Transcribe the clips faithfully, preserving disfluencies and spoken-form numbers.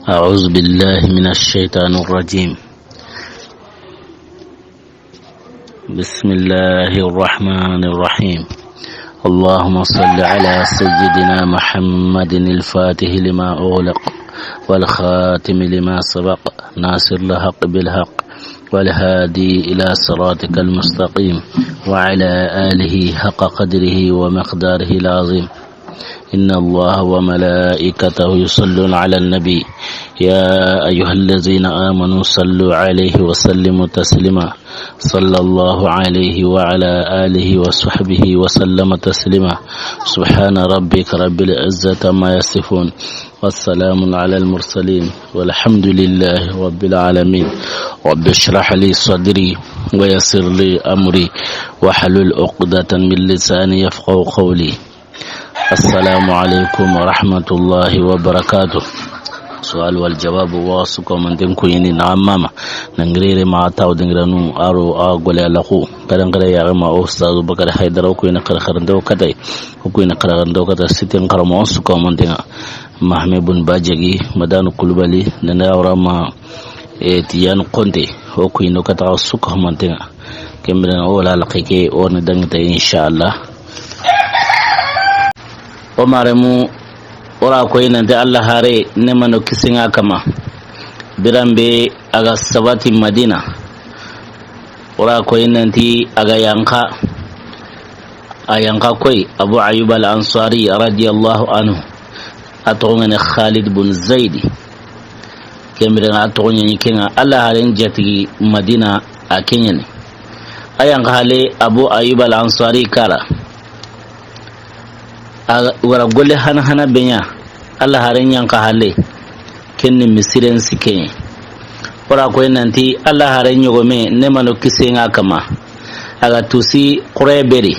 أعوذ بالله من الشيطان الرجيم. بسم الله الرحمن الرحيم. اللهم صل على سيدنا محمد الفاتح لما أغلق والخاتم لما سبق ناصر الحق بالحق والهادي إلى صراطك المستقيم وعلى آله حق قدره ومقداره العظيم. إن الله وملائكته يصلون على النبي، يا أيها الذين آمنوا صلوا عليه وسلموا تسليما. صلى الله عليه وعلى آله وصحبه وسلم تسليما. سبحان ربك رب العزة عما يصفون، والسلام على المرسلين، والحمد لله رب العالمين. رب اشرح لي صدري ويسر لي أمري واحلل عقدة من لساني يفقهوا قولي. السلام عليكم ورحمة الله وبركاته. سؤال والجواب. Wa su ko man den ko yini na mama. Nangirere ma taw dingiranu aro a gole ala ko. Kadan kare ya ma o Ustaz Bakar Haidar ko yini kar kar ndo katay. Ko yini kar kar ndo kata siten karamo su ko man den. Mahme Bun Bajegi, Madanu Kulubali, nana awra ma, e, Tiyan Konte, o ku indo kata su ko man den. Kembere o la la keke o ni dangita inshallah. O maremu, o ra ko yinante Allah hare ne mano kisinga kama. Birambe a ga sabati Madina. O ra ko yinanti a ga yanka. A yanka koy Abu Ayyub al-Ansari radiyallahu anhu. A toxo ŋa ni Khalid bun Zaidi. Kembere a toxo ɲa ni kenga Allah haren jatigi Madina a keɲani. A yanka hale Abu Ayyub al-Ansari kara. A wara golle hana hana benya. Allah haren yanka hale. Kenni misiren sikeɲe. O ra koy nanti Allah haren ɲogome ne mano kisenga kama. A ga tusi Quraysh beri.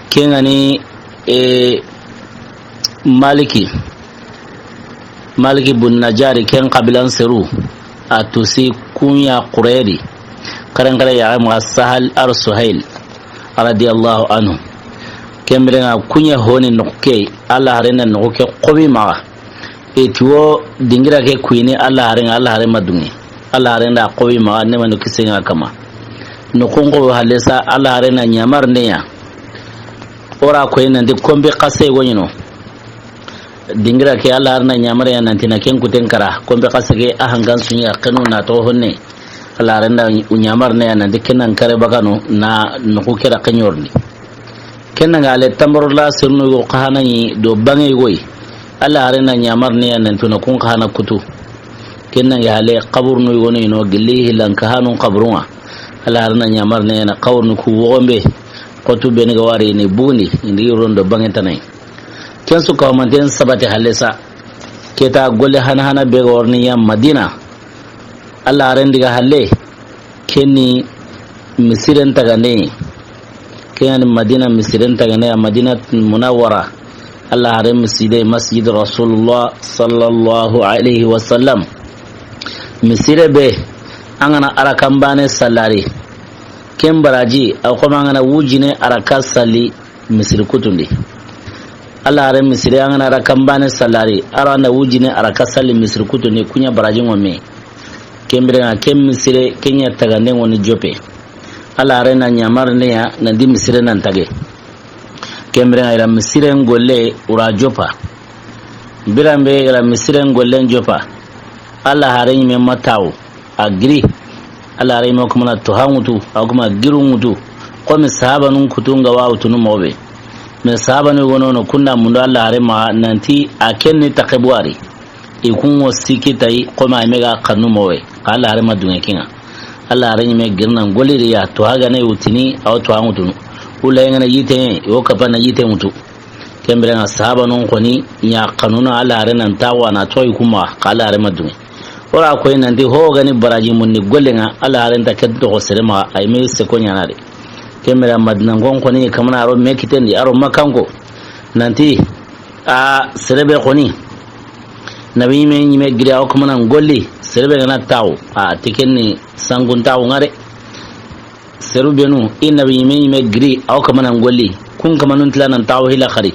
Kengani, e, Maliki. Maliki bun Najari ken kabilan seru. A tusi kunya Quraysh di. Karen kare ya ma Sahal ar Suhail radiyallahu anhu. Kembere nga kunya honi noke. Allah haren na noke kobi maga. E tuwo dingira ke kuyini Allah haren, Allah haren madungi. Allah haren da kobi maga ne manu kisenga kama. No konko halesa Allah haren na ɲamar ne ya. O ra koy nanti kombe kase go ɲino. Dingira ke Allah haren na ɲamar ya nanti na ken kuten kara. Kombe kase ke a hangan sunya kanu na to honne. Allah haren da u ɲamar ne ya nanti kenan kare bakano na nuku kera kenyorni. Kenna nga ale tambarola sirnu go kahana ni do bange goy. Allah haren na ɲamar ne ya nanti na kun kahana kutu. Kenna nga ale kaburnu go ni no gilli hilan kahanun kaburunga. Allah haren na ɲamar ne ya na kaburnu ku wogombe. Kotu beni ga wari ni bugundi indi rondo bange tanay. Ken su ka manten sabati halesa. Keta golle hana hana be ga warni ya Madina. Allah haren diga halle. Kenni misiren tagande. Kenni Madina misiren tagande, a Madina Munawwara. Allah haren miside Masjid Rasulullah sallallahu alaihi wasallam. Misire be, an gana arakan bane sallari. Ken baraji, a kuma an gana wujine araka salli misiri kutundi. Allah haren misire an gana arakan bane sallari, ara na wujine araka salli misiri kutundi, kunya baraji ngome. Kembere nga ken misire, kenya tagande ngoni jope. Allah haren na ɲamar ne ya, nandi misire nan tage. Kembere nga ira misiren golle ura jopa. Birambe ira misiren gollen jopa. Allah haren ɲime mataw. A giri. Allah haren ɲime kuma na to hangutu, a kuma giru ngutu. Komi sahabanun kutu nga wa utunu mobe. Me sahabanu wono no kunda mundo Allah haren ma nanti a kenni takebuari. I kun wo siki tay koma me ga kanu mowe. Ka Allah haren ma dunge kinga. Allah haren ɲime girna ngoliri ya to haga ne utini aw to hangutunu. Ula yengana yite, yo kapana yite mutu. Kembere nga sahabanun koni ɲa kanuna Allah haren nan tawa na toy kuma ka Allah haren ma dunge. Ora koy nanti ho gani baraji munni gollenga Allah haren ta ket to serema ay me se ko ɲanare. Kembere Madina ngon koni kamana aro me kitendi aro makanko. Nanti a serebe koni. Nabi ɲime ɲime giri aw kamana ngolli serebe gana taw a tikenni sangun taw ngare. Seru benu i nabi ɲime ɲime giri aw kamana ngolli kun kamanun tilanan taw hila khari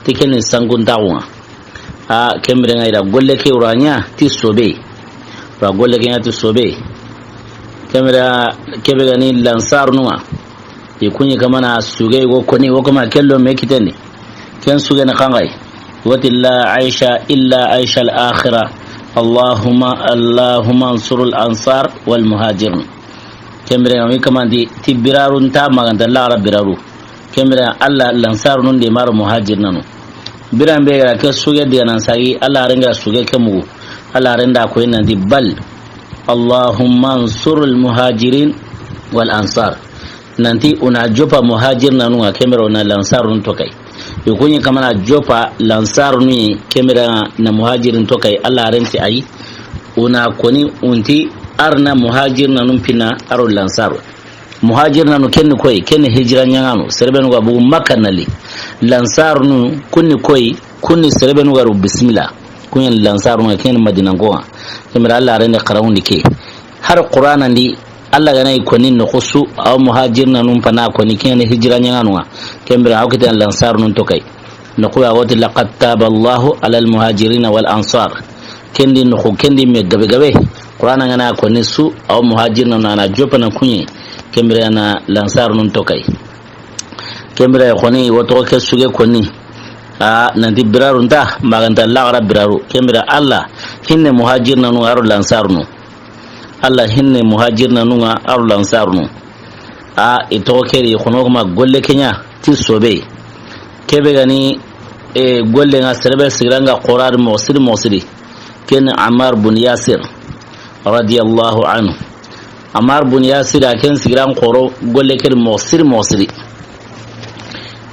tikenni sangun taw nga. A ken biren ŋa i da golle ke wura ɲa ti sobe. Wa golle ke ɲa ti sobe. Ken biren ŋa ke be ga ni lansarunun ŋa. I ku ɲi kamana suge go koni wo kama kello me kitendi. Ken suge na kangai. Wati la aisha illa aisha al akhira. Allahumma, Allahumma ansur al ansar wal muhajirin. Ken biren ŋa mi kamandi ti birarun ta maganta laxara biraru. Ken biren ŋa Alla lansarunun de maro muhajirnanu. Biran be ga ke suge de nan sagi Alla renga suge ke mugu. Alla renda ko nanti bal. Allahumma ansur al muhajirin wal ansar. Nanti una jopa muhajirnanu ŋa ken biren ŋa una lansarun to kai. I ku ɲi kamana jopa lansarunu ken biren ŋa na muhajirin to kai Alla renti ayi. Una koni unti arna muhajirnanun pina aro lansaru. Muhajirnanu kenni koy, kenni hijira ɲaŋanu, serebenu ga bugu Makka nali. Lansarunu kunni koy, kunni serebenu ga ru bismillah. Kunni lansarunu kenni Madinanko ŋa. Ken biren ŋa Alla rende xarawundi ke. Har Qur'ana ndi Alla ga na i koni noxusu, aw muhajirnanun pana koni kenni hijira ɲaŋanu ŋa. Ken biren ŋa aw kitan lansarunun to kai. Noxu ya woti laqad taba Allahu ala al muhajirina wal ansar. Kendi noxu kendi me gabe gabe. Qur'ana ga na koni su aw muhajirnanu na jopana kunye. Ken biren ŋa na lansarunun to kai. Ken biren ŋa koni woto ke suge koni. A nanti birarun ta maganta laxara biraru. Ken biren ŋa Alla hinne muhajirnanu aro lansarunu. Alla hinne muhajirnanu ŋa aro lansarunu. A i toxo keri xono kuma golle ke ɲa ti sobe. Ke be ga ni e golle ŋa serebe sigiranga qorari moxo siri moxo siri. Ken Ammar bun Yasir radiyallahu anhu. Ammar bun Yasir a ken sigiran xoro golle keri moxo siri moxo siri.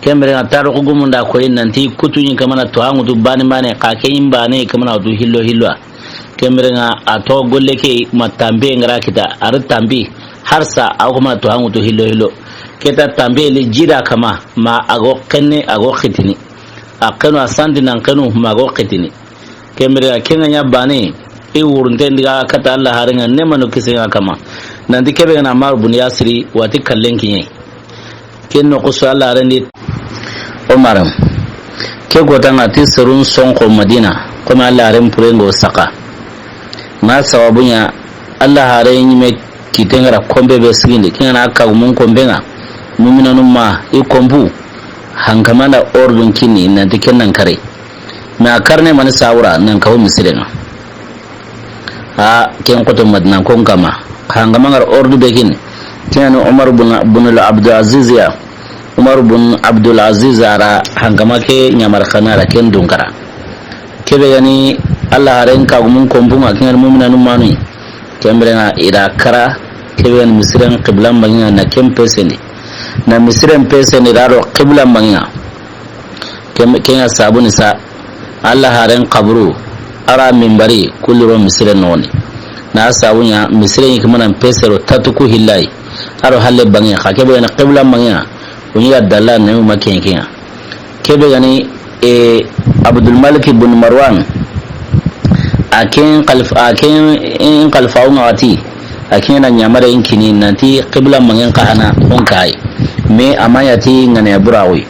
Ken biren ŋa tarixu gumun da koyi nanti kutu ɲi kamana to hangutu bani bane ka ke ɲi bane kamana wutu hillo hillo. Ken biren ŋa a to golle ke ma tambe ngara kita ar tambi harsa aw kuma to hangutu hillo hillo. Keta tambe li jida kama ma ago kenne ago xitini. A kenu a santi nan kenu ma ago xitini. Ken biren ŋa ken ŋa ɲa bane i wurunten diga kata Alla haren ŋa ne manu kisen ŋa kama. Nanti ke be ga na Ammar bun Yasiri wati kallen kiɲe. Ken noxusu Alla rendi. Omar ke gota ŋa ti serun sonko Madina. Komi Alla ren purengo saka. Ma sababu ɲa Alla haren ɲi me kite ngara kombe be sigindi. Ken ŋa na kagumun kombe ŋa. Muminanu ma i kombu. Hankamanda ordun kini nanti ken nan kare. Mais a karne mani sawura nan kawo misiren ŋa. A ken xoto Madina kon kama. Hangama ngar ordu be kin. Ken ni Umar bun, bun al Abdul Aziz ya. Umar bun Abdul Aziz ara hangama ke ɲamar xanara ken dunkara. Ke be ga ni Alla haren kagumun kombu ŋa ken muminanu manu. Ken biren ŋa i da kara ke be ga ni misiren qiblan bangi ŋa na ken pesendi. Na misiren pesendi da ro qiblan bangi ŋa. Ken ŋa sabu ni sa Alla haren xaburu ara minbari kulli ro misiren noxoni. Na sabu ɲa misiren ɲi kimanan pesero tatuku hillayi. Aro halle bangi xa ke be ga ni qiblan bangi ŋa. Uɲi ga dalla na yuma ken ken ŋa. Ke be ga ni e Abdul Malik ibn Marwan. A ken xalif a ken in xalifa o ŋa wati. A ken na ɲamare in kini nanti qiblan bangen xa hana on kai. Mais a ma ɲa ti ŋane burawi.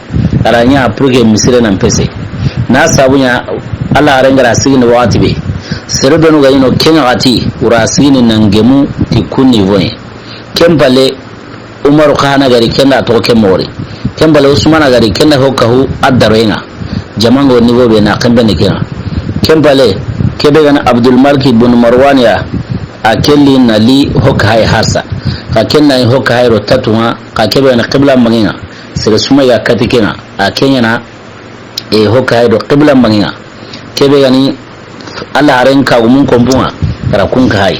Ara ɲa pour que misire nan pese. Na sabu ɲa Alla haren gara sigini waxati be. Sere benu ga ino ken ŋa wati wura sigini nan gemu ti kunni voye. Ken pale Umaru xa hana gari kenda toxo ke moxori. Ken bale Usmana gari kenda ho kahu a daroyen ŋa. Jamango niveau be na kembe ni ken ŋa. Ken bale ke be ga ni Abdul Malik bun Marwan ya a kelli na li ho kahay harsa. Xa ken na ho kahay ro tatu ŋa xa ke be ga ni qiblan bangi ŋa. Sere suma ya kati ken ŋa a ken ɲa na e ho kahay do qiblan bangi ŋa. Ke be ga ni Alla haren kagumun kombu ŋa. Ara kun kahay.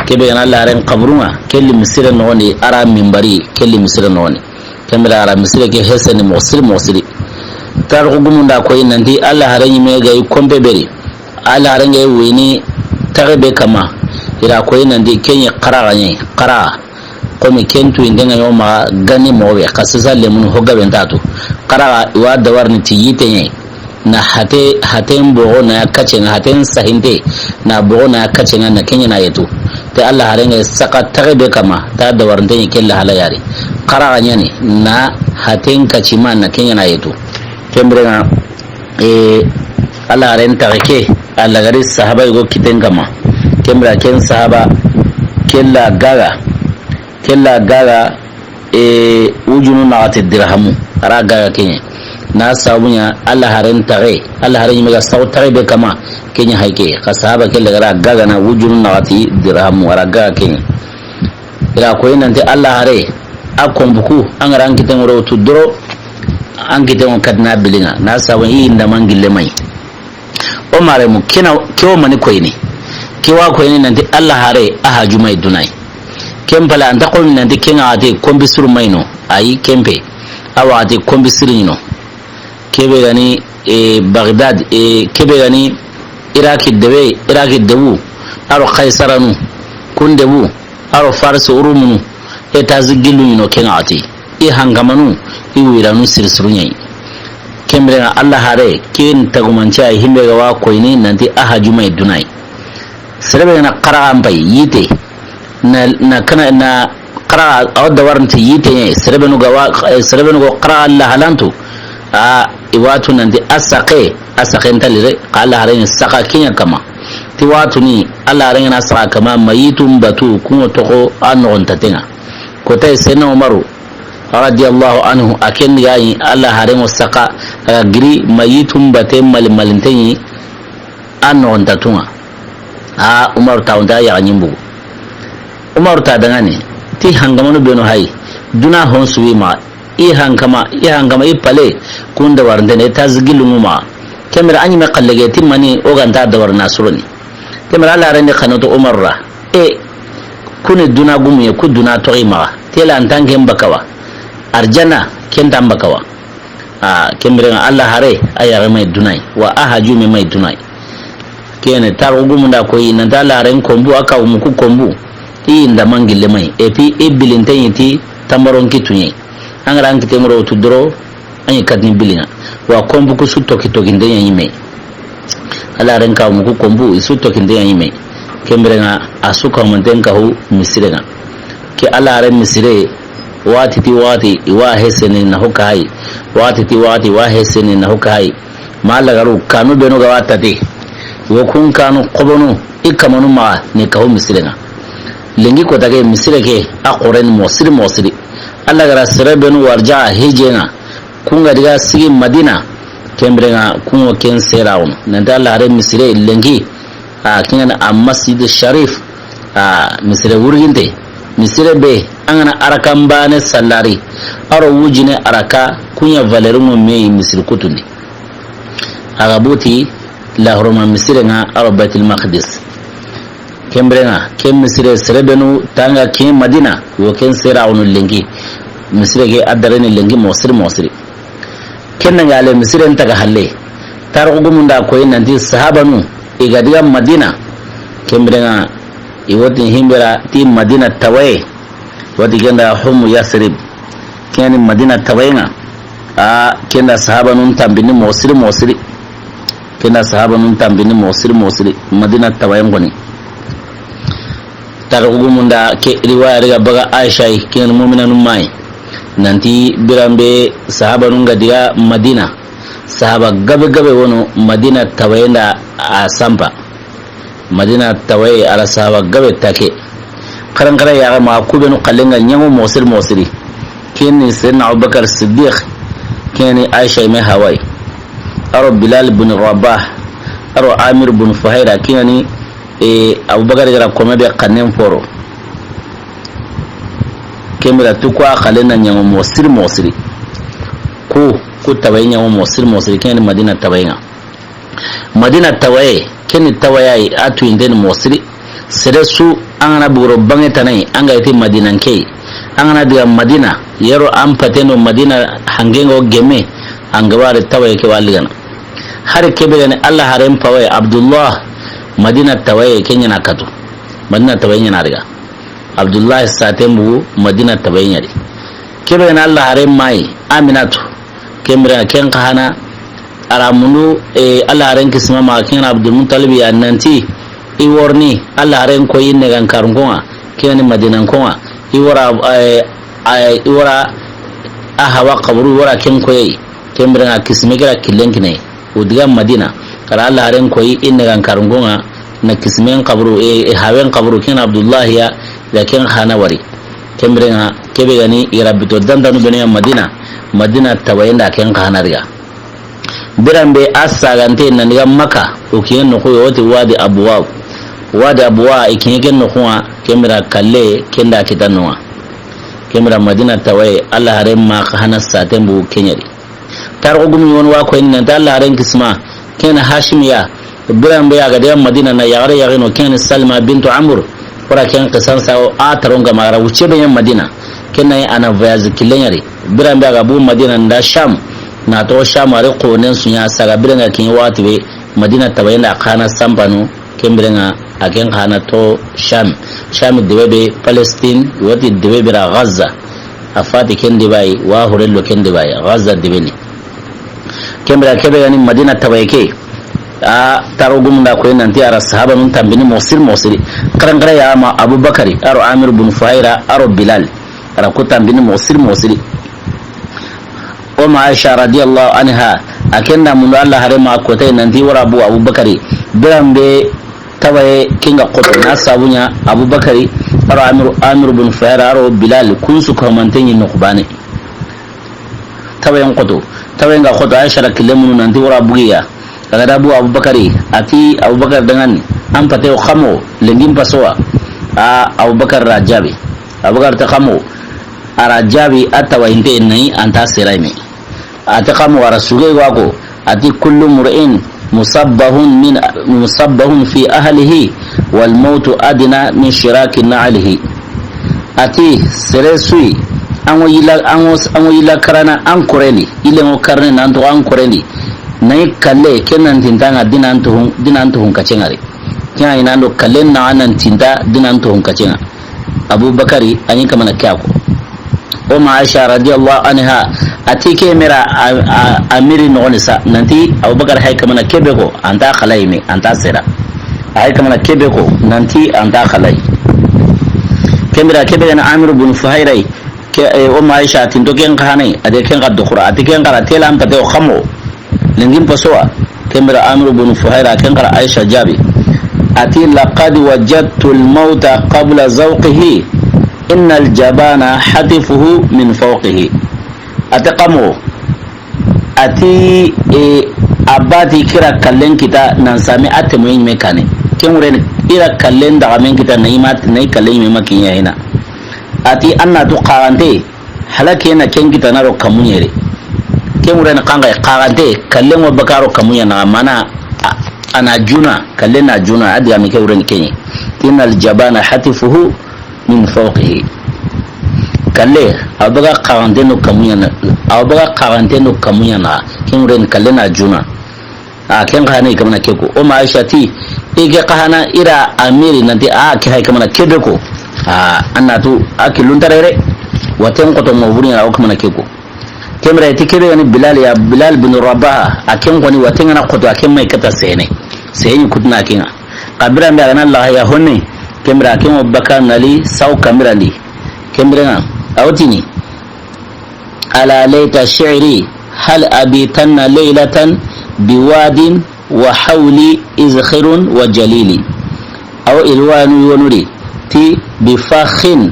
Ke be ga ni Alla haren xaburu ŋa kelli misiren noxoni ara minbari kelli misiren noxoni. Ken biren ŋa ara misire ke heseni moxo siri moxo siri. Tarixu gumun da koyi nanti Alla haren ɲi me ga i kompe beri. Alla haren ga i wini taxe be kama. I ra koyi nanti ken ɲi xaraxa ɲi xaraxa. Komi ken tu inde ŋa ɲoma gani moxo be xa sisa lemunu ho gabe nta tu. Xaraxa i wa dawarini ti yite ɲi. Na hate, haten bogo na ya kacenga, haten sahinte na bogo na ya kacenga na kenya na yetu. Te Alla harenge saka taxe be kama ta dawarinte ni kella hala yari. Xaraxa ɲani na haten kacima na kenya na yetu. Ken biren ŋa e Alla haaren taxe ke, a lagari sahaba yogo kitten kanma. Ken bire ken sahaba, ke la gaga, ke la gaga, e, wujunu naxati dirhamu, a ra gaga ke ɲa. Na sabu ɲa, Alla haaren taxe, Alla haaren ɲi me ga saxu taxe be kanma, ke ɲa hay ke, xa sahaba ke lagara gaga na wujunu naxati dirhamu, a ra gaga ke ɲa. I ra koyi nanti Alla haare, a konbuku, an ga ra an kitten ŋo ro tu doro, an kitten ŋo kadina bilinŋa, na sabu i nda mangille may. O maremu, ke na, ke wo mani koyini. Ke wa koyini nanti Alla haare, a haju may duna yi. Ken pale, an ta koyini nanti ke ŋa ati kombi suru may no, ayi, ken pe, a wa ati kombi siri ɲi no. Ke be ga ni, e, Bagdad, e, ke be ga ni Iraki debe, Iraki debu, a ro Kaisaranu, kun debu, a ro Farsi urumunu, étage gillu ɲi no ke ŋa ati. I hankamanu, i wiranu siri suru ɲa yi. Ken bire ŋa Alla haare, ken tagumanci a yi, himbe ga wa koyini nanti a haju may duna yi. Sere be ga na xaraxa n pay, yitte, na, na kana, na xaraxa, a wa dawarini ti yitte ɲa yi, sere be nu ga wa, sere be nu ga xaraxa lahalantu, a, i wa tu nanti a saxe, a saxe nta li re, xa Alla haaren saxa ke ɲa kanma. Ti wa tu ni, Alla haaren na saxa kanma, mayitu n batu, kun ŋo toxo a noxontaten ŋa. Ko tay Seydina Umaru, radiyallahu anhu, a ken ga yi, Alla haaren ŋo saxa, a ga giri, mayitu n bate, mali, malinten ɲi, a noxontatun ŋa. A, Umaru ta wonta yaxa ɲimbugu. Umaru ta dangani, ti hankamanu be nu hay, duna hon su wi ma, i hankama, i hankama, i pale, kun dawarintene, étage gillu ŋu ma. Ken bire a ɲi me xalle ge, ti mani, o ga nta dawari na suroni. Ken bire Alla haaren di xanoto Umaru ra. E, kuni duna gumu ye, ku duna toxi maxa. Tela an tanke mbakawa. Arjana, ken ta mbakawa. A, ken bire ŋa Alla haare, a yaxe may duna yi, wa a haju me may duna yi. Ken ni tarixu gumu nda koyi, nanti Alla haaren konbu, a kawumu ku konbu, i nda mangille may. Et puis, i bilinten ɲi ti tambaron kitu ɲa yi. An ga ra an kitten ŋo ro tu doro, an ɲi katini bilinŋa. Wa konbu ku su toki tokinten ɲa yi me. Alla haaren kawumu ku konbu, i su tokinten ɲa yi me. Ken bire ŋa, a su kawumanten kahu misire ŋa. Ke Alla haaren misire, waxati ti waxati, i wa heseni na ho kahay. Waxati ti waxati, i wa heseni na ho kahay. Ma lagaru, kanu be nu ga wa tate. Wo kun kanu xobonu, i kamanu maxa ni kahu misire ŋa. Lenki kota ke, misire ke, a xoren moxo siri moxo siri. Alla ga ra sere be nu warja hije ŋa. Kun ga diga sigi Madina, ken bire ŋa kun ŋo ken sera wono. Nanti Alla haare misire lenki, a, ken ŋa ni a Masjid Sharif, a, misire wurginte. Misire be, an ga na araka n baane sallari, a ro wujine araka, kun ɲa valeur ŋo me yi misire kutun di. A ga buti, lahoroma misire ŋa, a ro Baitul Maqdis. Ken bire ŋa, ken misire sere be nu tanga ke Madina, wo ken sera wono lenki. Misire ke a dareni lenki moxo siri moxo siri. Ken na ŋa le misire nta ga halle. Tarixu gumu nda koyi nanti sahabanu, i ga diga Madina. Ken bire ŋa, i wa ti himbe ra ti Madina tawaye. Wa ti ken da humu Yasrib. Ken ni Madina tawaye ŋa. A, ken da sahabanun tambini moxo siri moxo siri. Ken da sahabanun tambini moxo siri moxo siri. Madina tawayen koni. Tarixu gumu nda ke riwaya ri ga baga Aisha yi, ken muminanu may. Nanti biranbe sahabanun ga diga Madina. Sahaba gabe gabe wono Madina tawaye nda a sampa. Madina tawaye a ra sahaba gabe take. Xaran xaran ya ga ma ku be nu xalle ŋa ɲaŋo moxo siri moxo siri. Ken ni Seydina Abubakar Siddiq, ken ni Aisha me hawaye. A ro Bilal bin Rabah, a ro Amir bin Fuhaira, ken ni, e, Abubakar ga ra kome be xannen foro. Ken bire tu ku a xalle na ɲaŋo moxo siri moxo siri. Ku, ku tawaye ɲaŋo moxo siri moxo siri, ken ni Madina tawaye ŋa. Madina tawaye, ken ni tawaye yi, a tuyinte ni moxo siri. Sere su, an ga na buguro banŋe tana yi, an ga yi ti Madinanke yi. An ga na diga Madina, yero an patendo Madina hangengo geme, an ga wari tawaye ke wa ligana. Hari ke be ga ni Alla haaren pawaye, Abdullah, Madina tawaye ke ɲa na katu. Madina tawaye ɲa na riga. Abdullah saten bugu Madina tawaye ɲa ri. Ke be ga ni Alla haaren may, Aminatu. Ken bire ken xa hana, a ra mundu, e, Alla haaren kisima ma, ken ŋa ni Abdul Muttalib ya nanti, i worini, Alla haaren ko yinne gan karun ko ŋa, ken ŋa ni Madina ko ŋa, i wara, e, e, i wara a hawa xaburu, i wara ken koyi, ken bire ŋa kisime kira killen kine, o diga Madina, Kara Alla haren koyi i na ga n karungonŋa na kisimen xaburu, e, e hawen xaburu, ken Abdullahi ya, ya ken xa na wari. Ken biren ŋa, ke be ga ni i ra bito dantanu bene ya Madina, Madina tawayen da ken xa na riga. Biran be a sagante nan diga Makka, o kiyen noxu yo ti Wadi Abuwa. Wadi Abuwa, i kiyen ken noxu ŋa, ken bira kalle, ken da kita no ŋa. Ken bira Madina tawaye, Alla haren ma xa na saten bu ken ya ri. Tarixu gumi woni wa koyini nanti Alla haren kisima, ken na Hashimiya, biran be a ga diga Madina na yaxare yaxino, ken ni Salma bintu Amr, wara ken xisan sa o a taron ga ma a ra wucce be ɲa Madina, ken na a na voyage killen ya ri. Biran be a ga bu Madina nda Sham, na to Sham a ri xonen su ɲa saga biren ŋa kin waxati be Madina tawayen da xa na sampanu, Ken biren ŋa, a ken xa na to Sham. Sham debe be Palestine, wati debe be ra Gaza. A fati ken debe yi, wa hore lo ken debe yi, Gaza debe ni. Ken bira ke be ga ni Madina tawaye ke. A tarixu gumun da koyi nanti a ra sahabanun tanbini moxo siri moxo siri. Xaran xara ya ma Abubakari, a ro Amir bun Fuhaira, a ro Bilal. A ra ku tanbini moxo siri moxo siri. O ma Aisha radiyallahu anha, a ken da mundu Alla hare ma kota nanti wara bu Abubakari, biran be tawaye ken ga xoto na sabu ɲa Abubakari, a ro Amir, Amir bun Fuhaira, a ro Bilal, kun su ko manten ɲi no kubane. Tawayen xoto, tawayen ga xoto Aisha ra kille munu nanti wara bu ya. A ga da bu Abubakari, a ti Abubakar dangan ni, an pate o xamo, lengin pasowa. A Abubakar ra jabi. Abubakar ta xamo, a ra jabi a tawayinte nayi anta sera yi me. A ti xamo a ra suge wa ko, a ti kullu mur'in musabbahun min, musabbahun fi ahlihi wal mautu adna min shiraki na'lihi. A ti sere suyi, an ŋo yila, an ŋo, an ŋo yila karana an korendi, ile ŋo karne nan to an korendi. Nayi kalle, ken nan tinta ŋa dinan tuhun, dinan tuhun kacenŋa re. Ken ŋa i nan do kallen na a nan tinta dinan tuhun kacenŋa. Abubakari, a ɲi kamana ke ya ko. O ma Aisha radiyallahu anha, a ti ke mera a, a, a miri noxoni sa, nanti Abubakar hay kamana ke be ko, anta xalayi me, anta sera. Hay kamana ke be ko, nanti anta xalayi. Ken bira ke be ga na Amir bun Fuhairai, ke, e, o ma Aisha, a ti n to ken xa hane, a de ken xa doxura, a ti ken xa ra tela an pate o xamo. Lengin pasowa, ken bira Amir bun Fuhaira, ken xa ra Aisha jabi. A ti, "Laqad wajadtu al-mawta qabla zawqihi, inna al-jabana hatifuhu min fawqihi." A ti xamo, a ti, e, a bati kira kallen kita nan sami a temoyin me kane. Ken wuren ira kallen daga men kita na imat, na i kallen me makinya hina. A ti, an na tu xarante, Hala ke na ken kitana ro kamuɲere. Ken wure na kanga xarante, kallen ŋo bakaro kamuɲa na mana a, a na juna, kallen na juna, a diga mi ke wure ni kenye. Innal jabana hatifuhu min fawqihi. Kalle, a baga xarante no kamuɲa na, a baga xarante no kamuɲa na, ken wure ni kallen na juna. A ken xa hana i kamana ke ko. O ma Aisha ti, i ke xa hana ira amiri nanti a ke hay kamana ke be ko. A, an na tu a kilun tarere. Waten xoto mo buri ɲa o kamana ke ko. Ken bira ti ke be ga ni Bilal ya, Bilal bin Rabah, a ken xoni waten ŋa na xoto a ken may kata sene. Sene kutna ken ŋa. Xa bira mbe a ga na la ya honne. Ken bira ken o baka nali saw kamira ndi. Ken bira ŋa. A wo tini. Ala layta shi'ri hal abitanna laylatan biwadin wa hawli izkhirun wa jalili. Aw irwanu yonuri ti bi fakhin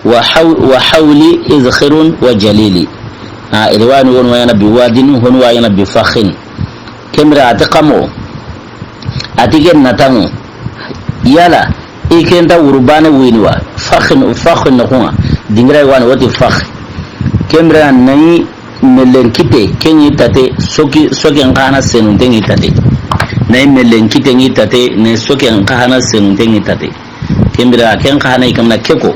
wa haw-, wa hawli izkhirun wa jalili. A, irwanu wonu wa yana biwadin, honu wa yana bi fakhin. Ken bira a ti xamo, a ti ken na tangu. Yala, i ken ta wuru bane wini wa. Fakh, fakh na kuma. Dingira wani wati fakh. Ken bira nayi melen kite, ken yi tate, soki, soki n xa hana senun ten yi tate. Nayi melen kite yi tate, ne soki n xa hana senun ten yi tate. Ken bira, ken xa hana i kamana ke ko.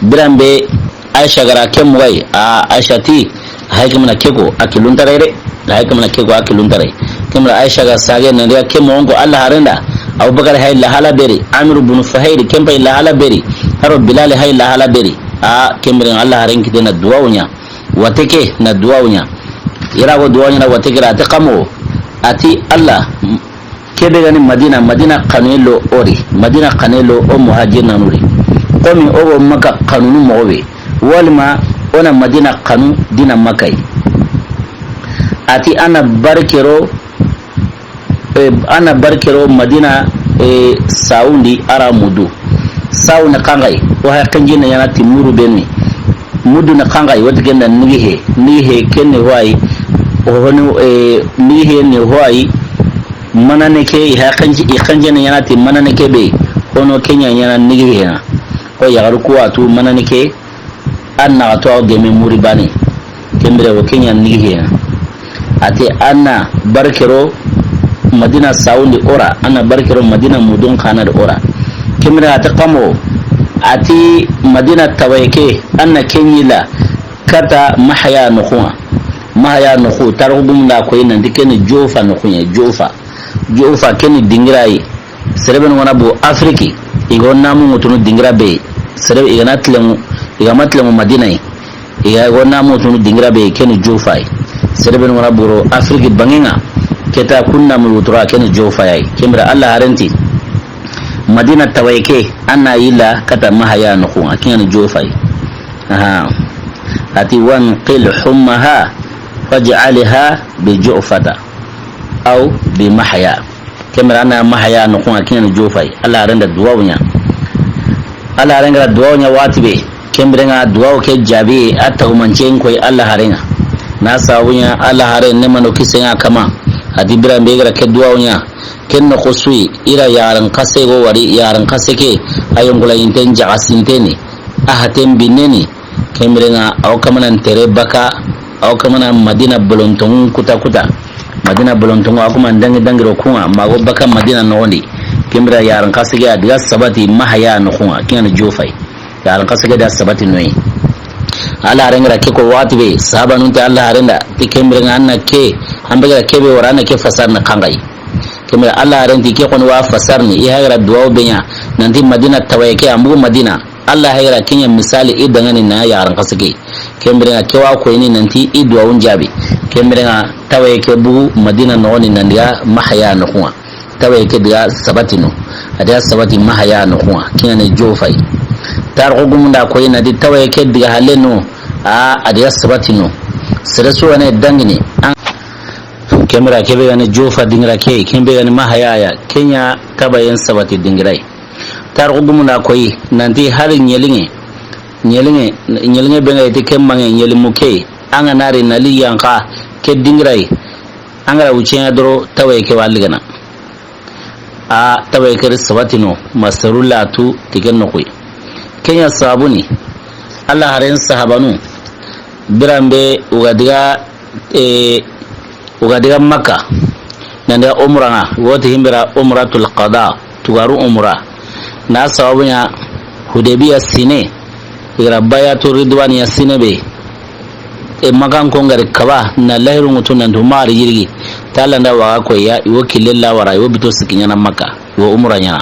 Biran be Aisha ga ra ke moxo yi, a, Aisha ti, hay kamana ke ko, a kilun taray de. Hay kamana ke ko, a kilun taray. Ken bira Aisha ga sage na ya ke moxo ko Allah harenda. Abubakar hay la hala beri, Amir bin Fuhair ken pay la hala beri, haro Bilal hay la hala beri. A, ken bira Allah haren kite na duwa ɲa. Wate ke na duwa ɲa. Ira go duwa ɲa na wate ke ra a ti xamo. A ti Allah, Ke be ga ni Madina, Madina xanuye lo o ri, Madina xanuye lo o muhajir nanu ri. Komi o go Maka xanunu moxo be, walima o na Madina xanu dina Maka yi. A ti a na barke ro, E, a na barke ro Madina, e, sawundi a ra mudu. Sawu ni xanxayi, o hay xenji na ɲaana ti muru beni. Mudu ni xanxayi, woti genda nigihe, nigihe ken ni hoyi, o honi, e, nigihe ni hoyi, manane ke, i hay xenji, i xenji na ɲaana ti manane ke be, hono ken ɲa ɲaana nigihe na. O yaxaru ku wa tu manane ke, a na xa to a geme muri bane. Ken bire o ken ɲa nigihe na. A ti a na barke ro Madina sawundi o ra, a na barke ro Madina mudun xa na di o ra. Ken bire a ti kamo, a ti Madina tawaye ke, a na ken ɲi la kata Mahaya noxu ŋa. Mahaya noxu, tarixu gumun da a koyi nanti ken ni Jofa noxu ɲa, Jofa. Jofa ken ni dingira yi. Sere be nu ga na bogu Afriki, i ga wo namu ŋutunu dingira be, sere be i ga na tilenŋu, i ga ma tilenŋu Madina yi, i ga wo namu ŋutunu dingira be, ken ni Jofa yi. Sere be nu ga na bogu ro Afriki banŋen ŋa, ke ta kun namu wutu ra, ken ni Jofa yi. Ken bire Alla haren ti, Madina tawaye ke, a na yilla kata Mahaya noxu ŋa, ken ni Jofa yi. Aha. A ti, "Wanqil hummaha, faj'alha bi Ju'fata, aw bi Mahaya." Ken bire a na Mahaya noxu ŋa, ken ni Jofa yi. Alla haren da duwawu ɲa. Alla haren ga ra duwawu ɲa wati be. Ken bire ŋa duwawu ke jaabi, a tagumancen koyi Alla haren ŋa. Na sabu ɲa Alla haren ne mano kisen ŋa kama. A ti biran be ga ra ke duwawu ɲa. Ken noxo su yi, i ra yaxarin xase go wari, yaxarin xase ke, a yongola yinten jaxasinteni, a haten binneni, Ken bire ŋa, a wo kamanan tere baka, a wo kamanan Madina bolontonŋu kuta kuta. Madina bolontonŋu, a kuma dangi dangi ro ku ŋa, ma go baka Madina noxondi. Ken bire yaxarin xase ke a diga sabati Mahaya noxu ŋa, ken ni Jofa yi. Yaxarin xase ke da sabati no yi. Alla haren ga ra ke ko wati be, sahabanun ti Alla haren da, ti ken bire ŋa a na ke, an be ga ra ke be wara a na ke fasarini xanxayi. Ken bire Alla haren ti ke xoni wa fasarini, i hay ga ra duwawu be ɲa, nanti Madina tawaye ke, an bogu Madina. Alla hay ga ra ken ɲa misali i danŋa ni na yaxarin xase ke. Ken bire ŋa ke wa koyini nanti i duwawun jaabi. Ken bire ŋa tawaye ke bogu Madina noxondi nan diga Mahaya noxu ŋa. Tawaye ke diga sabati no. A diga sabati Mahaya noxu ŋa. Ken ɲa ni Jofa yi. Tarixu gumun da a koyi nanti tawaye ke diga halle no. A, a diga sabati no. Sere su wa ne dangini. An Ken bire ke be ga ni Jofa dingira ke, ken be ga ni Mahaya ya. Ken ɲa tawayen sabati dingira yi. Tarixu gumun da a koyi nanti hari ɲelinŋe, ɲelinŋe, ɲelinŋe be ga iti ken banŋe ɲelinmu ke, an ga na ri na li yanqa ke dingira yi, an ga ra wucce ɲa doro tawaye ke wa ligana. A tawaye ke ri sabati no, ma seru la tu ti ken noxu yi. Ken ɲa sabu ni, Alla haren sahabanu, biran be o ga diga, e, O ga diga Makka, nan diga umra ŋa, woti himbira umratul qada, tugaru umra. Na sababu ɲa Hudaybiya sine, i ga ra bayatu Ridwaniya sine be. E Makkankon ga ri kaba, na lahiru ŋutu nan tu ma ri yirigi. Talla nda waga ko ya, i wo kille la wara, i wo bito sikki ɲaana Makka, i wo umra ɲaana.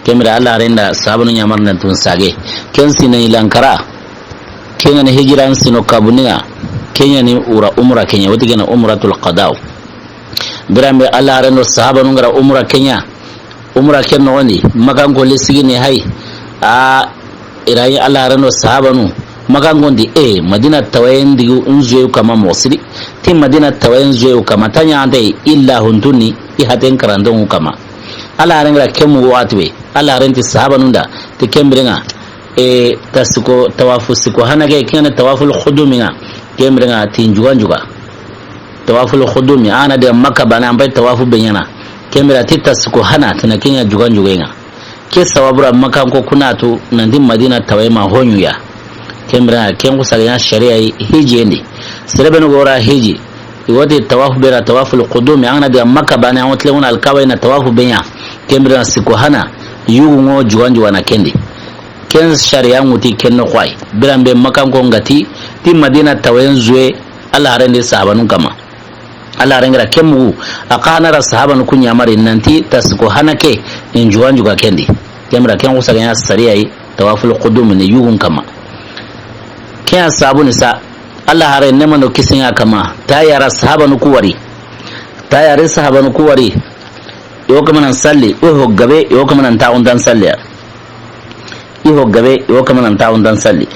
Ken bire Alla haren da sahabanu ɲamari nan tun sage. Ken sine i lankara. Ken ŋa ni hijiran sino kabundi ŋa, ken ɲa ni wura umra ken ɲa, woti gena umratul qadaw. Biran be Alla haren do sahabanu ga ra umra ken ɲa, umra ken noxondi, Makkanko le sigini hay, a, i ra yi Alla haren do sahabanu, Makkankon di, e, Madina tawayen digu nzuyewu kama moxo siri, ti Madina tawayen nzuyewu kama, ta ɲa ante illa huntunni, i haten karantonŋu kama. Alla haren ga ra ken mugu waxati be, Alla haren ti sahabanun da, ti ken bire ŋa, e, ta siko, tawafu siko hana ke, ken ŋa ni tawaful xudumi ŋa, ken bire ŋa ti njuga njuga. Tawaful xudumi, a na daga Makka bane, an bay tawafu be ɲaana. Ken bire ti ta siko hana, ti na ken ɲa juga njuga ŋa. Ke sababu ra Makkanko ku na tu, nan ti Madina tawaye ma hoɲu ya. Ken bire ŋa, ken xusa ga ɲa sariya yi hijiyen di. Sere be nu ga ra hiji, i woti tawafu be ra tawaful xudumi, an ga na daga Makka bane, an wotile wona Alkaba i na tawafu be ɲa. Ken bire ŋa siko hana, yugu ŋo juga njuga na ken di. Ken sariya ŋuti ken noxo yi. Biran be Makkanko ŋa ti, ti Madina tawayen zuye, Alla haren di sahabanun kama. Alla haren ga ra ken mugu, a xa na ra sahabanu ku ɲamari nan ti ta siko hana ke, in juga njuga ken di. Ken bire ken xusa ga ɲa sariya yi, tawaful xudumi ni yugun kama. Ken ɲa sabu ni sa, Alla haren ne mano kisen ŋa kama, ta ya ra sahabanu ku wari. Ta ya ra sahabanu ku wari. I wo kamanan salli, i ho gabe, i wo kamanan taxuntan salli ya. I ho gabe, i wo kamanan taxuntan salli.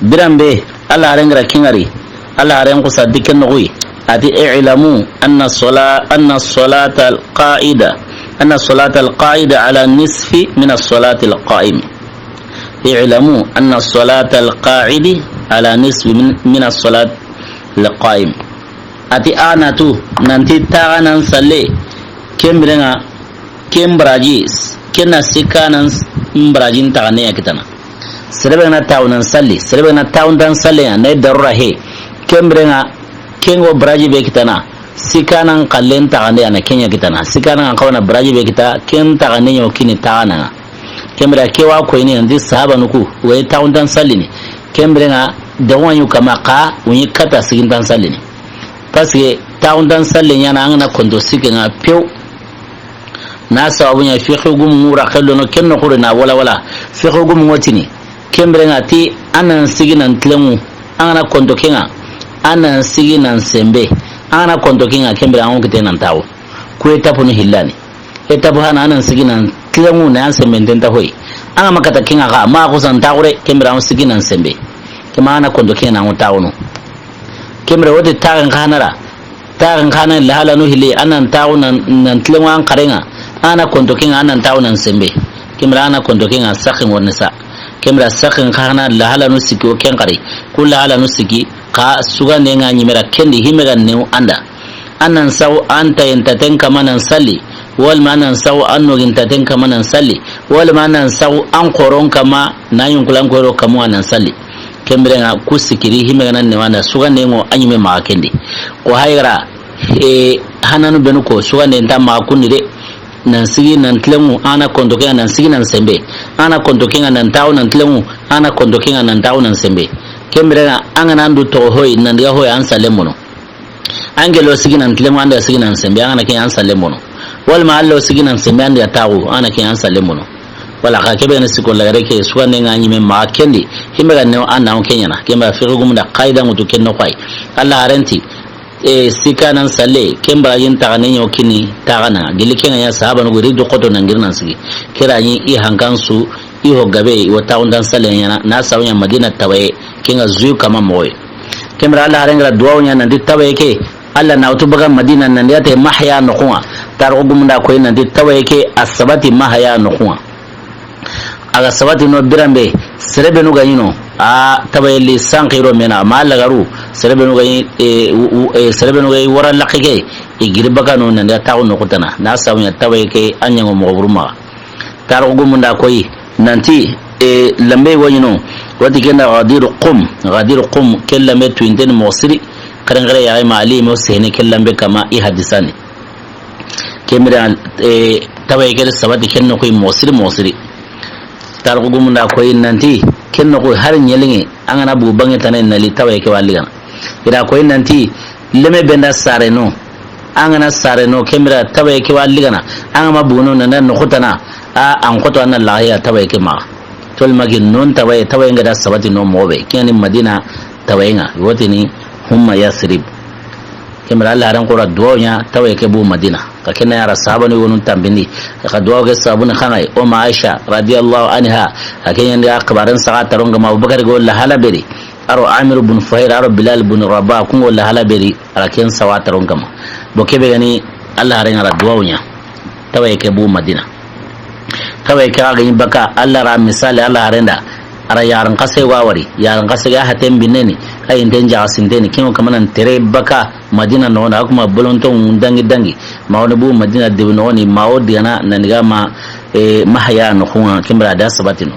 Biran be, Alla haren ga ra ken ŋari, Alla haren xusa di ken noxo yi. A ti, "I'lamu anna sola-, anna solata al-qa'ida, anna solata al-qa'ida ala nisfi min as-solati al-qa'im." "I'lamu anna solata al-qa'idi ala nisfi min, min as-solati al-qa'im." A ti, "A na tu, nanti taxanan salle, ken biren ŋa, ken baraji, ken na sikkanan barajin taxande ya kitana." Sere be ga na taxu nan salli, sere be ga na taxu ntan salle ya, na i darura he. Ken biren ŋa, ken ŋo baraji be kitana, sikkanan xallen taxande ya na ken ya kitana. Sikkanan xawa na baraji be kita, ken taxande ɲa wo kini taxanan ŋa. Ken bire ke wa koyini nanti sahabanu ku, wo yi taxu ntan sallini. Ken biren ŋa, dawa ɲu kama xa, wo ɲi kata sigi ntan sallini. Parce que taxu ntan salle ɲa na an ga na konto sikke ŋa pew. Na sababu ɲa fiqhu gumu ŋura xello no ken no xure na wala wala. Fiqhu gumu ŋo tini. Ken biren ŋa ti an nan sigi nan tilenŋu. An ga na konto ken ŋa. An nan sigi nan sembe. An ga na konto ken ŋa ken bire an ŋo kite nan taxu. Ku étape nu hillani. Étape hana an nan sigi nan tilenŋu na an sembe nten ta hoyi. An ga ma kata ken ŋa xa, ma xusan taxure, ken bire an sigi nan sembe. Ken ma an na konto ken ŋa na an ŋo taxunu. Ken bire wo ti taxen xa na ra. Taxen xa na lahalanu hilli, an nan taxu nan, nan tilenŋu an xaren ŋa. An na konto ken ŋa, an nan taxu nan sembe. Ken bire an na konto ken ŋa, saxen ŋo ni sa. Ken bire saxen xa na lahalanu sikki wo ken xari. Ku lahalanu sikki, xa sugande ŋa ɲimera kendi hime ga newu an da. An nan saxu an tayen taten kama nan salli. Walma an nan saxu an nogin taten kama nan salli. Walma an nan saxu an xoron kama, na yunkulan koro kamu an nan salli. Ken biren ŋa ku sikiri hime ga na newu an da, sugande ŋo a ɲime maxa kendi. Ko hayi ga ra, e, hananu benu ko, sugande nta maxa kundi de. Nan sigi nan tilenŋu, an na konto ken ŋa nan sigi nan sembe. An na konto ken ŋa nan taxu nan tilenŋu, an na konto ken ŋa nan taxu nan sembe. Ken biren ŋa, an ga na an du toxo hoyi, nan diga hoyi an sallen bono. An ga lo sigi nan tilenŋu, an da sigi nan sembe, an ga na ken ŋa an sallen bono. Walma an lo sigi nan sembe, an da taxu, an ga na ken ŋa an sallen bono. Wala xa ke be ga na sikko lagare ke, sugande ŋa ɲime maxa kendi, hime ga newu an na wo ken ɲaana. Ken bire fiqhu gumu nda qaida ŋutu ken no xayi. Alla haren ti, e, sikkanan salle, ken barajin taxande ɲa wo kini taxanan ŋa. Gilli ken ŋa ɲa sahabanu ku ri du xoto nan giri nan sigi. Ke ra ɲi i hankan su, i ho gabe, i wo taxu ntan salle ɲaana, na sabu ɲa Madina tawaye, ken ŋa zuyu kama moxo yi. Ken bire Alla haren ga ra duwawu ɲa nanti tawaye ke, Alla na wutu baga Madina nan diga te Mahaya noxun ŋa. Tarixu gumu nda koyi nanti tawaye ke a sabati Mahaya noxun ŋa. A ga sabati no biran be, sere benu ga ɲi no, a tawaye li sanqiro mena, ma lagaru, sere benu ga ɲi, e, u-, u-, e, sere benu ga ɲi wara laxe ke, i giri baga no nan diga taxu noxu tana. Na sabu ɲa tawaye ke a ɲa ŋo moxo buru maxa. Tarixu gumu nda koyi nanti, e, lambe wo ɲi no, wo ti ken da Ghadir Qum, Ghadir Qum, ken lambe tuyinten ni moxo siri, xerenxere ya ma Ali mo sehene ken lambe kama i hadisani. Ken bire, e, tawaye ke sabati ken noxu yi moxo siri, moxo siri. Tarixu gumu nda koyi nanti, ken noxu hari ɲelinŋe, an ga na bu banŋe tana na li tawaye ke wa ligana. I da koyi nanti, leme be nda sare no. An ga na sare no, ken bire tawaye ke wa ligana. An ga ma bu no, nan da noxu tana, a, an xoto an na lahiya tawaye ke maxa. Tol magi non tawaye, tawaye ŋa da sabati no moxo be. Ken ŋa ni Madina tawaye ŋa. Wo ti ni, humma Yasrib. Ken bire Alla haren xora duwawu ɲa tawaye ke bu Madina. Xa ken na ya ra sahabanu wo nun tambindi. Xa duwawu ke sabu ni xa ŋa yi, o ma Aisha radiyallahu anha, a ken ɲa ndi a xibaren saxa taron kama, Abubakar go lahala be ri, a ro Amir bun Fuhair, a ro Bilal bun Rabah, ku ŋo lahala be ri, a ra ken sawa taron kama. Bo ke be ga ni Alla haren ga ra duwawu ɲa tawaye ke bu Madina. Tawaye ke ga ɲi baka, Alla ra misali, Alla haren da. A ra yaxarin xase wa wari, yaxarin xase ga haten binne ni, a yinten jaxasinte ni, ken ŋo kamanan tere baka Madina noxon ŋa, a kuma bolonton dangi dangi, ma wo ni bu Madina debi noxon ŋa, ma wo digana nan diga ma, e, Mahaya noxun ŋa, ken bire a da sabati no.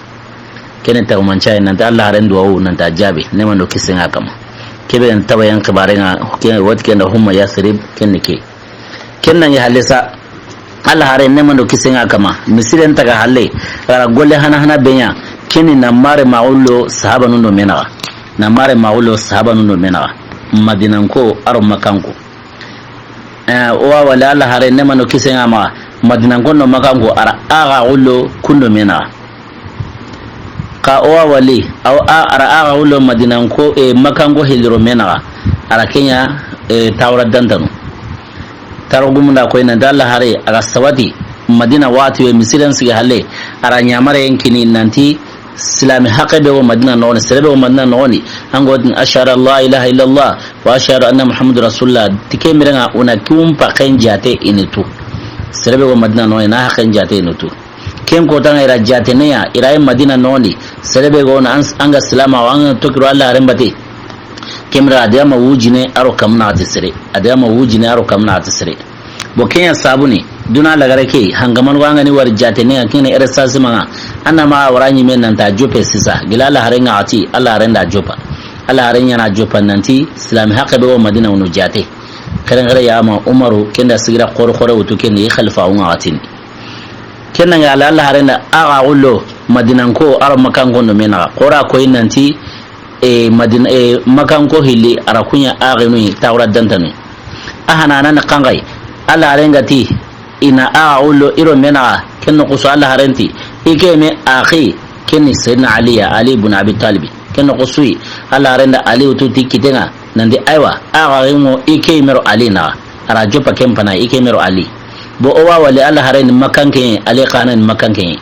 Ken ni tagumanca yi, nanti Alla haren duwawu, nanti a jaabi, neema do kisiye ŋa a kama. Ke be ga ni tawayen xibaren ŋa, ken, wo ti ken da humma Yasrib, ken ni ke. Ken na ŋi halle sa, Alla haren neema do kisiye ŋa a kama, misiren taga halle, a ra golle hana hana be ɲa, ken ni na mare maxullo sahabanun do me naxa. Na mare maxullo sahabanun do me naxa. Madinanko, a ro Makkanko. Eh, o wa wali Alla haren neema do kisiye ŋa a maxa, Madinanko do Makkanko, a ra a ga xullo kun do me naxa. Xa o wa wali, a, a ra a ga xullo Madinanko, e, Makkanko hilliro me naxa. A ra ken ɲa, e, tawra dantanu. Tarixu gumu nda koyi nanti Alla hare a ga sabati Madina waxati be misiren sigi halle, a ra ɲamaren kini nanti Silaame haqqe be wo Madina noxon di, sere be wo Madina noxon di, an ga wo tini, ashhadu an la ilaha illallah wa ashhadu anna Muhammadu rasulullah, ti ke mirenŋa, o na kun paxen jaate i ni tu. Sere be wo Madina noxon di, na haqqen jaate i ni tu. Ken kotanŋa i ra jaatene ya, i ra yi Madina noxon di, sere be ga wo na an, an ga silaame, an ga toxo ro Alla haaren batte. Ken bire a digaame wujine a ro kamu naxati sere. A digaame wujine a ro kamu naxati sere. Bon, ken ya sabu ni, duna lagare ke, hangamanu ga ŋa ni wari jaatene ya, ken ni R S S ma ŋa, an na ma wara ɲi me nan ta joppe sisa, gila Alla haaren ŋa a ti, Alla haaren da joppa. Alla haaren ɲa na joppa nanti, silaame haqqe be wo Madina o nu jaate. Xeerenxeere ya ma Umaru, ken da sigira xoore xoore wutu, ken ni xalifa ŋa a tini. Ken ŋa Alla, Alla haaren da a ga wullo, Madinanko, a ro Makkanko ndo me naxa. Xoora ko i nanti, e, Madina, e, Makkanko hilli, a ra kun ɲa a ginu yi, tawra dantanu. A hana nan xanxayi, Alla haaren ga ti, i na a ga wullo, i ro me naxa, ken noxo su Alla haaren ti, i ke me axi, ken ni Sayyidina Ali ya, Ali ibn Abi Talib. Ken noxo su yi, Alla haaren da Ali wutu ti kitten ŋa, nanti, aywa, a ga ŋo, i ke me ro Ali naxa. A ra joppa ken pana, i ke me ro Ali. Bon, o wa wali Alla haaren ni Makkanke, Ali xa na ni Makkanke.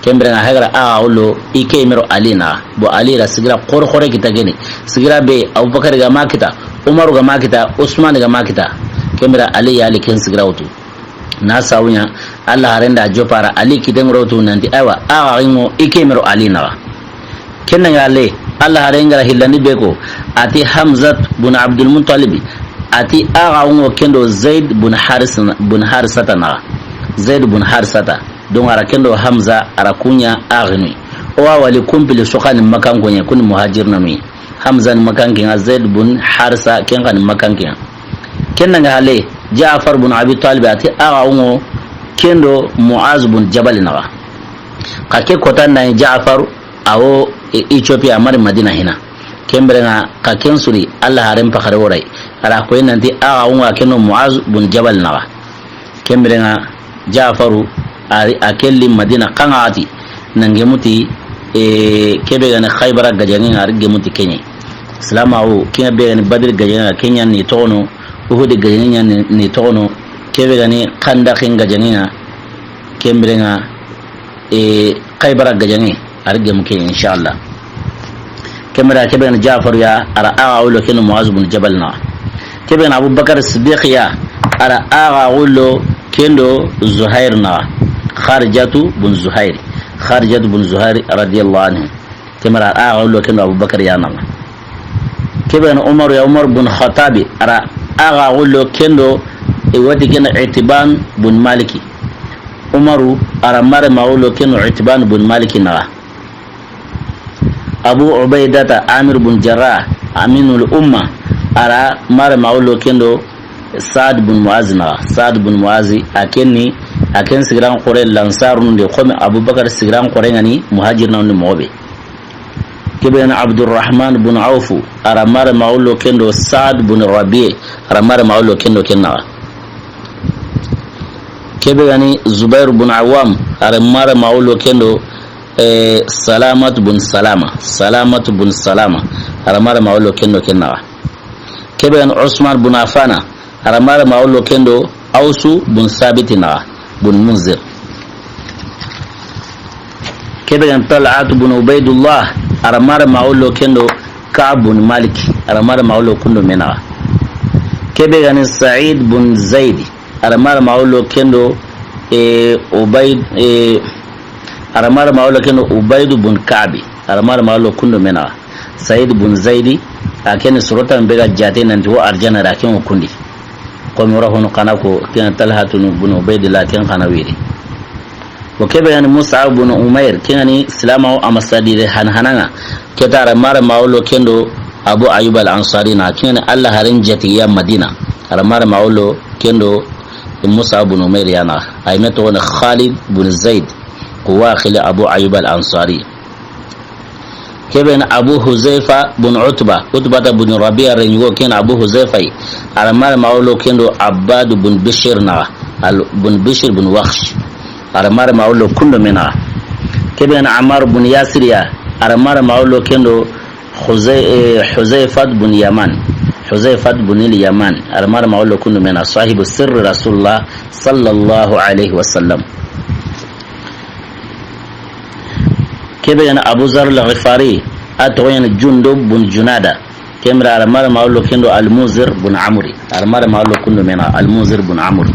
Ken bire ŋa hagara a ga wullo, i ke me ro Ali naxa. Bon, Ali ra sigira xoore xoore kita geni. Sigira be, Abubakar ga ma kita, Umaru ga ma kita, Usman ga ma kita. Ken bire Ali ya li ken sigira wutu. Na sabu ɲa, Alla haaren da joppa ra Ali kitten ŋa ro tu nanti, aywa, a ga ŋo, i ke me ro Ali naxa. Ken ŋa le, Alla haaren ga ra hillandi be ko, a ti Hamzat bun Abdul Muttalib, a ti a ga ŋo ken do Zaid bun Haris, bun Harisata naxa. Zaid bun Harisata. Donc a ra ken do Hamza, a ra kun ɲa a ginu yi. O wa wali kun pilli su xa ni Makkanko ɲa, kun ni muhajirinanu yi. Hamza ni Makkanke ŋa, Zaid bun Harisa, ken xa ni Makkanke ŋa. Ken ŋa le, Ja'far bun Abi Talib a ti a ga ŋo ken do Muaz bun Jabal naxa. Xa ke kota na Ja'far a wo, e, Ethiopia, a ma ri Madina hina. Ken bire ŋa xa ken su ri, Alla haaren paxare wo ra yi. A ra ko i nanti a ga ŋo ken do Muaz bun Jabal naxa. Ken bire ŋa Jafaru, a ri, a ke li Madina xa ŋa a ti, nan gemu ti, e, ke be ga ni Xaybara gajaŋe ŋa, a ri gemu ti ken ɲa. Silaamaxu, ke be ga ni Badri gajaŋe ŋa, ken ɲa ni toxo no, Uhudi gajaŋe ɲa ni, ni toxo no, ke be ga ni Xandaxi gajaŋe ŋa, ken bire ŋa, e, Xaybara gajaŋe, a ri gemu ke, inshallah. Ken bire ke be ga ni Jafaru ya, a ra a ga wullo ken do Muaz bun Jabal naxa. Ke be ga ni Abubakar Siddiq ya, a ra a ga wullo ken do Zuhair naxa. Kharijatu bun Zuhair. Kharijatu bun Zuhair radiyallahu anhu. Ken bire a ga wullo ken do Abubakar ya naxa. Ke be ga ni Umar ya, Umar bun Khattabi, a ra a ga wullo ken do, e, wati ken Itban bun Maliki. Umaru, a ra mare ma wullo ken do Itban bun Maliki naxa. Abu Ubaidata Amir bun Jarrah, Aminul Umma, a ra mare ma wullo ken do Saad bun Muaz naxa. Saad bun Muaz, a ken ni, a ken sigiran xoore Lansarun di, comme Abubakar sigiran xoore ŋa ni Muhajirinun di moxo be. Ke be ga ni Abdurrahman bun Awfu, a ra mare ma wullo ken do Saad bun Rabi, a ra mare ma wullo ken do ken naxa. Ke be ga ni Zubair bun Awam, a ra mare ma wullo ken do, e, Salamat bun Salama, Salamat bun Salama, a ra mare ma wullo ken do ken naxa. Ke be ga ni Usman bun Affana, a ra mare ma wullo ken do Awsu bun Sabiti naxa, bun Munzir. Ke be ga ni Talhat bun Ubaidullah, a ra mare ma wullo ken do Ka'b bun Malik, a ra mare ma wullo kun do me naxa. Ke be ga ni Sa'id bun Zaid, a ra mare ma wullo ken do, e, Ubaid, e, a ra mare ma wullo ken do Ubaid bun Ka'bi, a ra mare ma wullo kun do me naxa. Said bun Zaidi, a ken ni soro tan be ga jaate nanti wo arjana ra, ken wo kundi. Komi wora hono xana ko, ken Talhatun bun Ubaidillah, ken xana wiri. Wo ke be ga ni Mus'ab bun Umair, ken ga ni silaamaxu ambassadeur han hana ŋa. Ke ta a ra mare ma wullo ken do Abu Ayyub al-Ansari naxa, ken ga ni Alla haren jaati ya Madina. A ra mare ma wullo ken do Mus'ab bun Umair ya naxa. A yi me toxo ni Khalid bun Zaid, ko wa xili Abu Ayyub al-Ansari. Ke be ni Abu Huzaifa bun Utba, Utbata bun Rabi'a renyugo, ken Abu Huzaifa yi. A ra mare ma wullo ken do Abbad bun Bishir naxa, al-, bun Bishir bun Wakhsh. A ra mare ma wullo kun do me naxa. Ke be ni Ammar bun Yasir ya, a ra mare ma wullo ken do Huzai-, eh, Huzaifat bun Yaman. Huzaifat bun il Yaman. A ra mare ma wullo kun do me naxa. Sahibu sirri Rasulullah sallallahu alayhi wa sallam. Kebe ga ni Abu Zar al-Ghifari, a toxo ya ni Jundub bun Junada. Ken bire a ra mare ma wo lo ken do Al-Munzir bun Amri. A ra mare ma wo lo kundu me naxa, Al-Munzir bun Amri.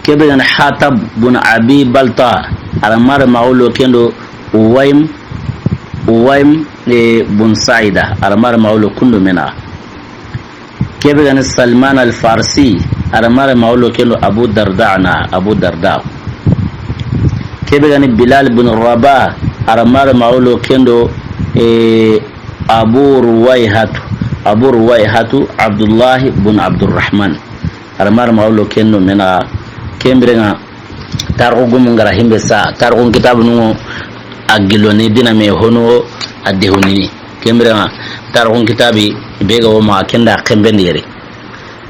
Kebe ga ni Hatab bun Abi Balta, a ra mare ma wo lo ken do Uwaym, Uwaym, eh, bun Saida, a ra mare ma wo lo kundu me naxa. Kebe ga ni Salman al-Farsi, a ra mare ma wo lo ken do Abu Darda na, Abu Darda. Kebe ga ni Bilal bin Rabah, a ra mare ma wo lo ken do, eh, Abu Ruwaihatu, Abu Ruwaihatu, Abdullah bin Abdurrahman. A ra mare ma wo lo ken do me naxa. Ken bire ŋa, tarixu gumu ŋa ra himbe sa, tarixu kitabu nu a gillo ni dina me hono a dehunini. Ken bire ŋa, tarixu kitabi be ga wo ma ken da xenbendi yere.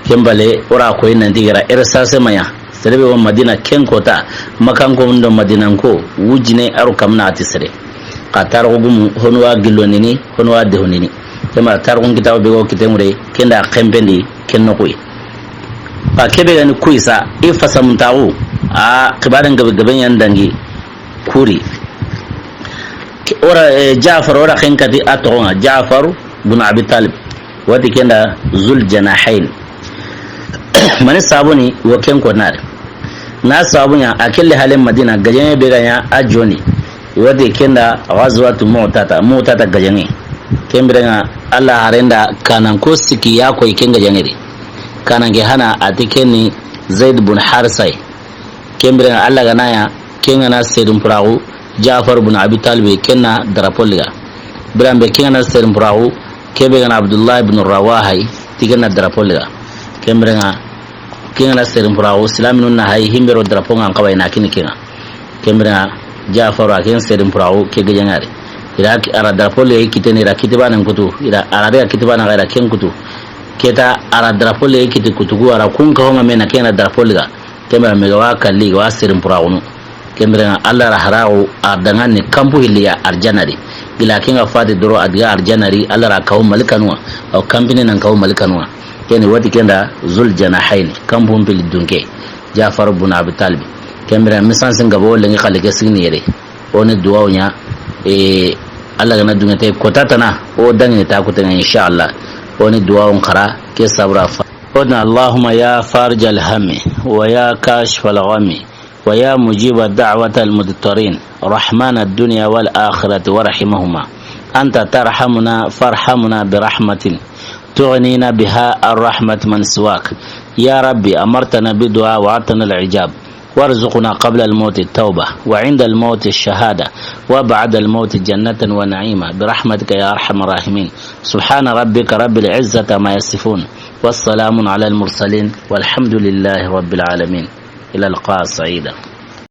Ken bale o ra ko yi nanti ga ra R S A C ma ya. Sere be wo Madina ken kota, Makanko ndo Madinanko, wujine a ro kamana a ti sere. Xa tarixu gumu, hono wa gillo nini, hono wa dehunini. Ken bire tarixu kitabu be ga wo kite ŋure, ken da xenbendi, ken noxu yi. Xa kebe ga ni kuyi sa, i fasamuntaxu, a xibaaren gabe gabe ya n dangi kuri. Ke-, o ra, eh, Jafar, o ra ken kati a toxo ŋa, Jafar bun Abi Talib. Wa ti ken da Zul Janahayn. Mani sabu ni wo ken ko na ri. Na sabu ɲa a kelle hale Madina, gajaŋe be ga ɲa a joni. Wa ti ken da Ghazwatu Mu'tata, Mu'tata gajaŋe. Ken bire ŋa Alla haren da kanan ko siki ya ko i ken gajaŋe di. Kanan ke hana a ti ken ni Zaid bun Harisa yi. Ken bire ŋa Alla ga na ya, ken ga na seedun puraxu, Jafar bun Abi Talib, ken na drapeau liga. Biran be ken ga na seedun puraxu, kebe ga na Abdullah ibn Rawaha yi, ti ken na drapeau liga. Ken bire ŋa, ken ga na seedun puraxu, silaminu na hayi, himbe ro drapeau ŋa n xawa i na kini ken ŋa. Ken bire ŋa, Jafar a ken seedun puraxu, ke gajaŋe ri. I ra ki-, a ra drapeau liga i kiteni, i ra kiti banen kutu, i ra, a ra daga kiti banen ŋa, i ra ken kutu. Keta a ra drapeau liga i kiti kutugu, a ra kun ka ho ŋa me na ken na drapeau liga. Ken bire me ga wa kalli, ga wa seedun puraxunu. Ken bire ŋa Alla ra haraxu a daŋa ni kanpu hilli ya arjana di. Gila ken ŋa fati doro a diga arjana di, Alla ra kawo malikanu ŋa. Aw kanpini nan kawo malikanu ŋa. Ken ni wa ti ken da Zul Janahayn, kanpu mpili dunke. Jafar bun Abi Talib. Ken bire misansin gabo lengi xali ke sigini yere. O ni duwawu ɲa, e, Alla ga na duŋe te kota tana, o daŋini ta kuteŋa, inshallah. O ni duwawu n xara, ke sabura fa. O na, اللهم يا فارج الهم ويا كاشف الغم ويا مجيب دعوة المضطرين، رحمن الدنيا والآخرة ورحيمهما، أنت ترحمنا فارحمنا برحمة تغنينا بها عن رحمة من سواك. يا ربي، أمرتنا بالدعاء ووعدتنا الإجابة، وارزقنا قبل الموت التوبة، وعند الموت الشهادة، وبعد الموت جنة ونعيما، برحمتك يا أرحم الراحمين. سبحان ربك رب العزة عما يصفون، والسلام على المرسلين، والحمد لله رب العالمين. إلى اللقاء سعيدا.